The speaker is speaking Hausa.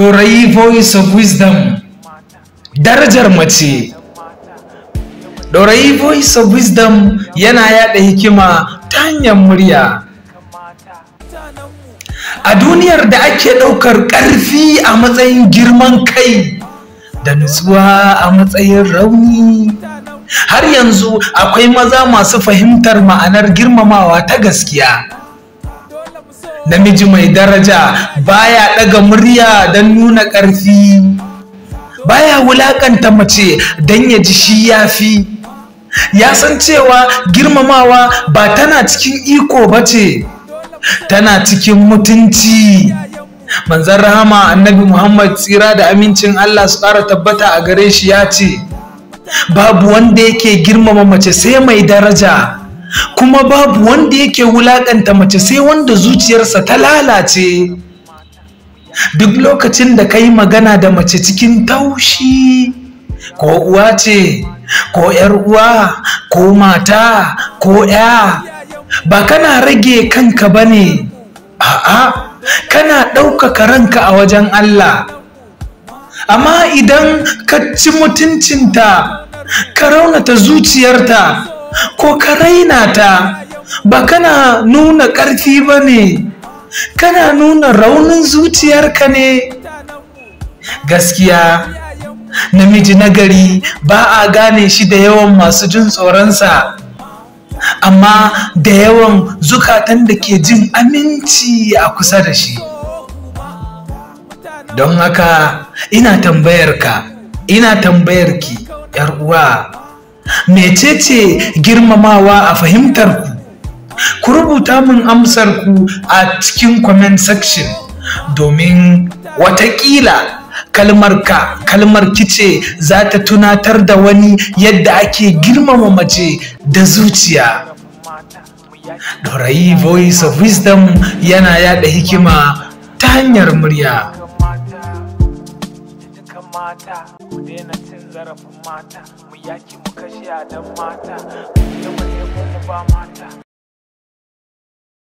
Ɗorayi Voice of Wisdom, darajar mace. Ɗorayi Voice of Wisdom yana yaɗa hikima ta hanyar murya. A duniyar da ake ɗaukar ƙarfi a matsayin girman kai da nutsuwa a matsayin rauni, har yanzu akwai maza masu fahimtar ma'anar girmamawa ta gaskiya. Namiji mai daraja baya ɗaga murya don nuna ƙarfi, baya wulaƙanta mace don ya ji shi ya fi. Ya san cewa girmamawa ba tana cikin iko ba ce, tana cikin mutunci. Manzon rahama Annabi Muhammad, tsira da amincin Allah su ƙara tabbata a gare shi, ya ce, "Babu wanda yake girmama mace sai mai daraja, kuma babu wanda yake wulaƙanta mace sai wanda zuciyarsa ta lalace." Duk lokacin da ka yi magana da mace cikin taushi, ko uwa ce, ko ‘yar uwa, ko mata, ko ‘ya, ba kana rage kanka ba ne, a'a, kana ɗaukaka ranka a wajen Allah. Amma idan ka ci mutuncinta, ka raunata zuciyarta, ko ka raina ta, ba kana nuna ƙarfi ba ne, kana nuna raunin zuciyarka ne. Gaskiya, namiji nagari ba a gane shi da yawan masu jin tsoronsa, amma da yawan zukatan da ke jin aminci a kusa da shi. Don haka ina tambayar ka, ina tambayar ki, 'yar uwa, mecece girmamawa a fahimtar ku? Ku rubuta min amsar ku a cikin comment section, domin watakila kalmar ka, kalmar kice za ta tunatar da wani yadda ake girmama mace da zuciya. Dorayi Voice of Wisdom yana yada hikima ta hanyar murya. Mata, mu daina cin zarafin mata, mu yaki, mu kashe dan mata, mu mu ba mata.